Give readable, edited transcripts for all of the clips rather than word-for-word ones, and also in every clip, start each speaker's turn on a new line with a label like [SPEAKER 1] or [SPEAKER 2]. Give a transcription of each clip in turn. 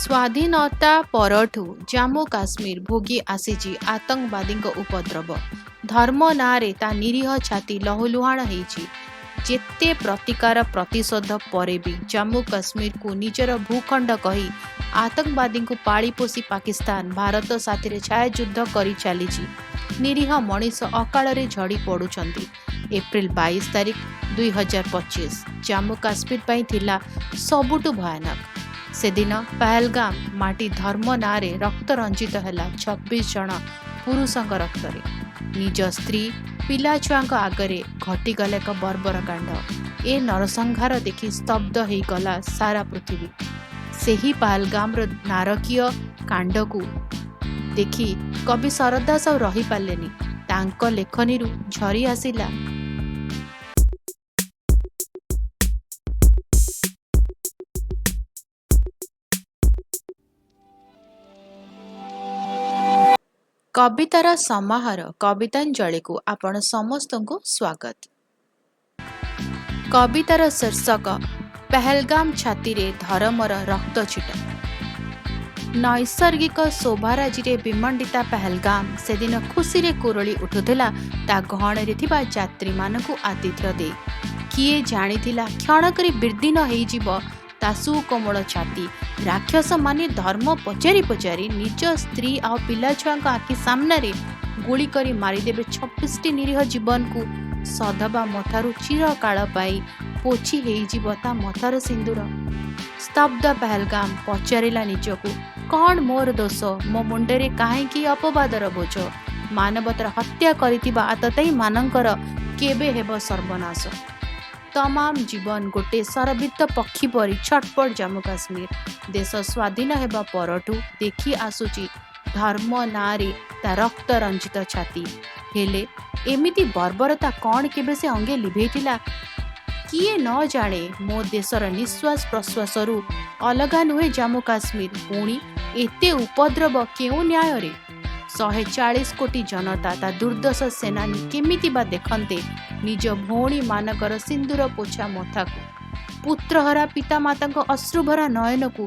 [SPEAKER 1] ସ୍ୱାଧୀନତା ପରଠୁ ଜାମ୍ମୁ କାଶ୍ମୀର ଭୋଗି ଆସିଛି ଆତଙ୍କବାଦୀଙ୍କ ଉପଦ୍ରବ। ଧର୍ମ ନାଁରେ ତା ନିରୀହ ଛାତି ଲହୁଲୁହାଣ ହେଇଛି। ଯେତେ ପ୍ରତିକାର ପ୍ରତିଶୋଧ ପରେ ବି ଜାମ୍ମୁ କାଶ୍ମୀରକୁ ନିଜର ଭୂଖଣ୍ଡ କହି ଆତଙ୍କବାଦୀଙ୍କୁ ପାଳିପୋଷି ପାକିସ୍ତାନ ଭାରତ ସାଥିରେ ଛାୟାଯୁଦ୍ଧ କରି ଚାଲିଛି। ନିରୀହ ମଣିଷ ଅକାଳରେ ଝଡ଼ି ପଡୁଛନ୍ତି। ଏପ୍ରିଲ 22 ତାରିଖ 2025 ଜାମ୍ମୁ କାଶ୍ମୀର ପାଇଁ ଥିଲା ସବୁଠୁ ଭୟାନକ। ସେଦିନ ପହଲଗାମ ମାଟି ଧର୍ମ ନାଁରେ ରକ୍ତ ରଞ୍ଜିତ ହେଲା 26 ଜଣ ପୁରୁଷଙ୍କ ରକ୍ତରେ। ନିଜ ସ୍ତ୍ରୀ ପିଲାଛୁଆଙ୍କ ଆଗରେ ଘଟିଗଲା ଏକ ବର୍ବର କାଣ୍ଡ। ଏ ନରସଂହାର ଦେଖି ସ୍ତବ୍ଧ ହେଇଗଲା ସାରା ପୃଥିବୀ। ସେହି ପହଲଗାମର ନାରକୀୟ କାଣ୍ଡକୁ ଦେଖି କବି ଶରତ ଦାସ ଆଉ ରହିପାରିଲେନି। ତାଙ୍କ ଲେଖନୀରୁ ଝରି ଆସିଲା କବିତାର ସମାହାର କବିତାଞ୍ଜଳିକୁ ଆପଣ ସମସ୍ତଙ୍କୁ ସ୍ୱାଗତ। କବିତାର ଶୀର୍ଷକ ପହଲଗାମ ଛାତିରେ ଧରମର ରକ୍ତଛିଟା। ନୈସର୍ଗିକ ଶୋଭାରାଜିରେ ବିମଣ୍ଡିତା ପହଲଗାମ ସେଦିନ ଖୁସିରେ କୁରଳି ଉଠୁଥିଲା ତା ଗହଣରେ ଥିବା ଯାତ୍ରୀମାନଙ୍କୁ ଆତିଥ୍ୟ ଦେଇ। କିଏ ଜାଣିଥିଲା କ୍ଷଣକରେ ବିଦୀର୍ଣ୍ଣ ହେଇଯିବ ତା ସୁକୋମଳ ଛାତି। ରାକ୍ଷସମାନେ ଧର୍ମ ପଚାରି ପଚାରି ନିଜ ସ୍ତ୍ରୀ ଆଉ ପିଲାଛୁଆଙ୍କ ଆଖି ସାମ୍ନାରେ ଗୁଳି କରି ମାରିଦେବେ 26ଟି ନିରୀହ ଜୀବନକୁ। ସଧବା ମଥାରୁ ଚିରକାଳ ପାଇଁ ପୋଛି ହେଇଯିବ ତା ମଥାର ସିନ୍ଦୂର। ସ୍ତବ୍ଧ ପହଲଗାମ ପଚାରିଲା ନିଜକୁ, କ'ଣ ମୋର ଦୋଷ? ମୋ ମୁଣ୍ଡରେ କାହିଁକି ଅପବାଦର ବୋଝ? ମାନବତାର ହତ୍ୟା କରିଥିବା ଆତତାୟୀମାନଙ୍କର କେବେ ହେବ ସର୍ବନାଶ? ତମାମ ଜୀବନ ଗୋଟେ ଶରବିଦ୍ଧ ପକ୍ଷୀ ପରି ଛଟପଟ ଜାମ୍ମୁ କାଶ୍ମୀର। ଦେଶ ସ୍ୱାଧୀନ ହେବା ପରଠୁ ଦେଖି ଆସୁଛି ଧର୍ମ ନାଁରେ ତା ରକ୍ତ ରଞ୍ଜିତ ଛାତି। ହେଲେ ଏମିତି ବର୍ବରତା କ'ଣ କେବେ ସେ ଅଙ୍ଗେ ଲିଭେଇଥିଲା? କିଏ ନ ଜାଣେ ମୋ ଦେଶର ନିଶ୍ୱାସ ପ୍ରଶ୍ୱାସରୁ ଅଲଗା ନୁହେଁ ଜାମ୍ମୁ କାଶ୍ମୀର। ପୁଣି ଏତେ ଉପଦ୍ରବ କେଉଁ ନ୍ୟାୟରେ? 140 କୋଟି ଜନତା ତା ଦୁର୍ଦ୍ଦଶ ସେନାନୀ କେମିତି ବା ଦେଖନ୍ତେ ନିଜ ଭଉଣୀମାନଙ୍କର ସିନ୍ଦୂର ପୋଛା ମଥାକୁ, ପୁତ୍ରହରା ପିତାମାତାଙ୍କ ଅଶ୍ରୁଭରା ନୟନକୁ,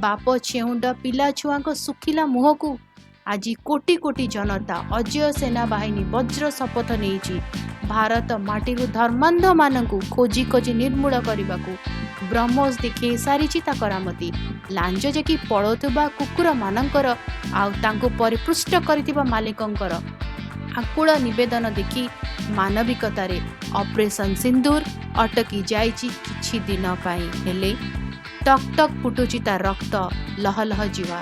[SPEAKER 1] ବାପ ଛେଉଣ୍ଡ ପିଲାଛୁଆଙ୍କ ଶୁଖିଲା ମୁହଁକୁ? ଆଜି କୋଟି କୋଟି ଜନତା ଅଜେୟ ସେନାବାହିନୀ ବଜ୍ର ଶପଥ ନେଇଛି ଭାରତ ମାଟିରୁ ଧର୍ମାନ୍ଧମାନଙ୍କୁ ଖୋଜି ଖୋଜି ନିର୍ମୂଳ କରିବାକୁ। ବ୍ରହ୍ମୋସ ଦେଖେଇ ସାରିଛି ତା କରାମତି। ଲାଞ୍ଜ ଜାକି ପଳଉଥିବା କୁକୁରମାନଙ୍କର ଆଉ ତାଙ୍କୁ ପରିପୃଷ୍ଟ କରିଥିବା ମାଲିକଙ୍କର ଆକୁଳ ନିବେଦନ ଦେଖି ମାନବିକତାରେ ଅପରେସନ ସିନ୍ଦୂର ଅଟକି ଯାଇଛି କିଛି ଦିନ ପାଇଁ। ହେଲେ ଟକ୍ ଟକ୍ ଫୁଟୁଛି ତା ରକ୍ତ ଲହଲହ ଜିହ୍ୱା।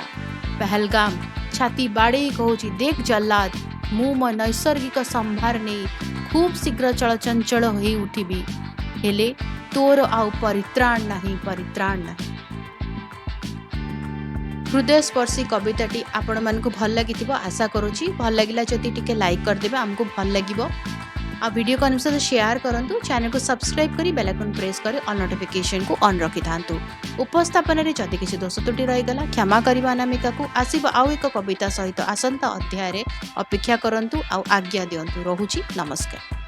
[SPEAKER 1] ପହଲଗାମ ଛାତି ବାଡ଼େଇ କହୁଛି, ଦେଖ ଜଲ୍ଲାଦ, ମୁଁ ମୋ ନୈସର୍ଗିକ ସମ୍ଭାର ନେଇ ଖୁବ୍ ଶୀଘ୍ର ଚଳଚଞ୍ଚଳ ହୋଇ ଉଠିବି। ହେଲେ ତୋର ଆଉ ପରିତ୍ରାଣ ନାହିଁ, ପରିତ୍ରାଣ ନାହିଁ। ହୃଦୟସ୍ପର୍ଶୀ କବିତାଟି ଆପଣମାନଙ୍କୁ ଭଲ ଲାଗିଥିବ ଆଶା କରୁଛି। ଭଲ ଲାଗିଲା ଯଦି ଟିକେ ଲାଇକ୍ କରିଦେବେ, ଆମକୁ ଭଲ ଲାଗିବ। ଆଉ ଭିଡ଼ିଓକୁ ଅନ୍ୟ ସହିତ ସେୟାର କରନ୍ତୁ। ଚ୍ୟାନେଲକୁ ସବସ୍କ୍ରାଇବ୍ କରି ବେଲ୍ ଆଇକନ୍ ପ୍ରେସ୍ କରି ଅଲ୍ ନୋଟିଫିକେସନକୁ ଅନ୍ ରଖିଥାନ୍ତୁ। ଉପସ୍ଥାପନାରେ ଯଦି କିଛି ଦୋଷ ତ୍ରୁଟି ରହିଗଲା, କ୍ଷମା କରିବା ଅନାମିକାକୁ। ଆସିବ ଆଉ ଏକ କବିତା ସହିତ ଆସନ୍ତା ଅଧ୍ୟାୟରେ। ଅପେକ୍ଷା କରନ୍ତୁ ଆଉ ଆଜ୍ଞା ଦିଅନ୍ତୁ। ରହୁଛି, ନମସ୍କାର।